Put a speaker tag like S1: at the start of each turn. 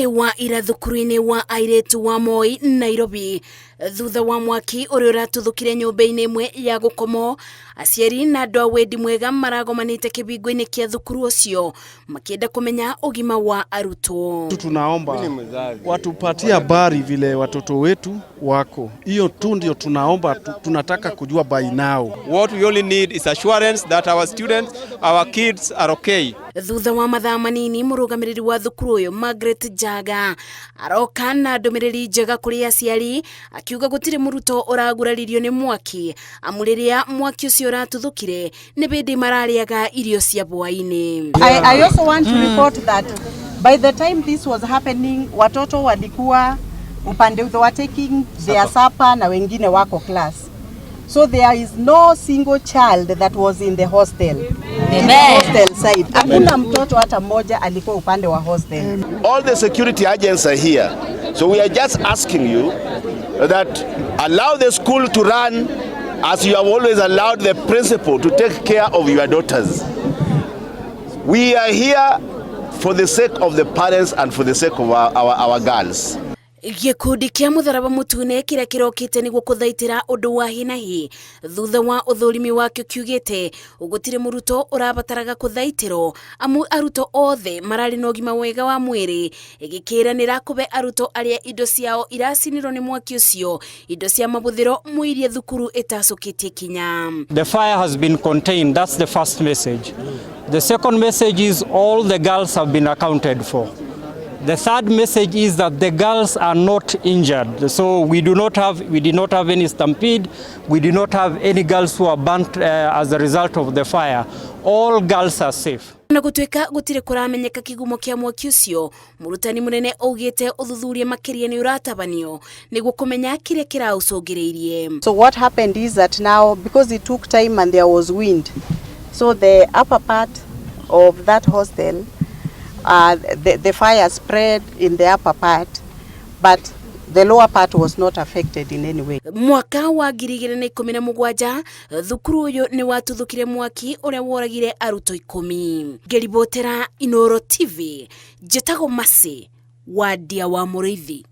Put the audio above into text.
S1: Mũthenya-inĩ wa ira thukuru-inĩ wa airĩtu wa Moi, Nairobi, thutha wa mwaki ũrĩa ũratuthũkire nyũmba-inĩ ĩmwe ya gũkomwo, aciari na andũ a wendi mwega maragomanĩte kĩbingo-inĩ kĩa thukuru ũcio makĩenda kũmenya ũgima wa arutwo.
S2: Tunaomba watupatie habari vile watoto wetu wako. Hiyo tu ndio tunaomba, tunataka kujua by now.
S3: What we only need is assurance that our students, our kids are okay.
S1: Thutha wa mathaa manini mũrũgamĩrĩri wa thukuru ũyũ Margaret Njaga aroka na ndũmĩrĩri njega kũrĩ aciari akiuga gũtirĩ mũrutwo ũraguraririo nĩ mwaki amu rĩrĩa mwaki ũcio ũratuthũkire nĩ bĩndĩ mararĩaga irio cia bwainĩ.
S4: I also want to report that by the time this was happening, watoto walikuwa upande, they were taking their supper na wengine wako class. So there is no single child that was in the hostel. In the hostel side. Hakuna mtoto hata mmoja alikuwa upande wa hostel.
S5: All the security agents are here. So we are just asking you that allow the school to run as you have always allowed the principal to take care of your daughters. We are here for the sake of the parents and for the sake of our girls.
S1: Gĩkundi kĩa mũtharaba mũtune kĩrĩa kĩrokĩte nĩguo kũthaitĩra ũndũ wa hinahi thutha wa ũthũrimi wakĩo kiugĩte gũtirĩ mũrutwo ũrabataraga kũthaitĩrwo amu arutwo othe mararĩ na ũgima mwega wa mwĩrĩ, ĩgĩkĩranĩra kũbe arutwo arĩa indo ciao iracinirwo nĩ mwaki ũcio indo cia mabũthĩro mũirie thukuru ĩtacũkĩtie kinya.
S6: The fire has been contained. That's the first message. The second message is all the girls have been accounted for. The third message is that the girls are not injured. So we did not have any stampede. We did not have any girls who are burnt as a result of the fire. All girls are safe.
S1: Na gũtuĩka gũtirĩ kũramenyeka kĩgumo kĩa mwaki ũcio, mũrutani mũnene augĩte ũthuthuria makĩria nĩ ũratabanio nĩguo kũmenya kĩrĩa kĩraũcũngĩrĩirie.
S4: So what happened is that now, because it took time and there was wind, so the upper part of that hostel, the fire spread in the upper part, but the lower part was not affected in any way.
S1: Mwaka wa 2017 thukuru ũyũ nĩ watuthũkire mwaki ũrĩa woragire arutwo 10. Ngĩribotera Inooro TV, njĩtagwo Mercy Wandia wa Mũrĩithi.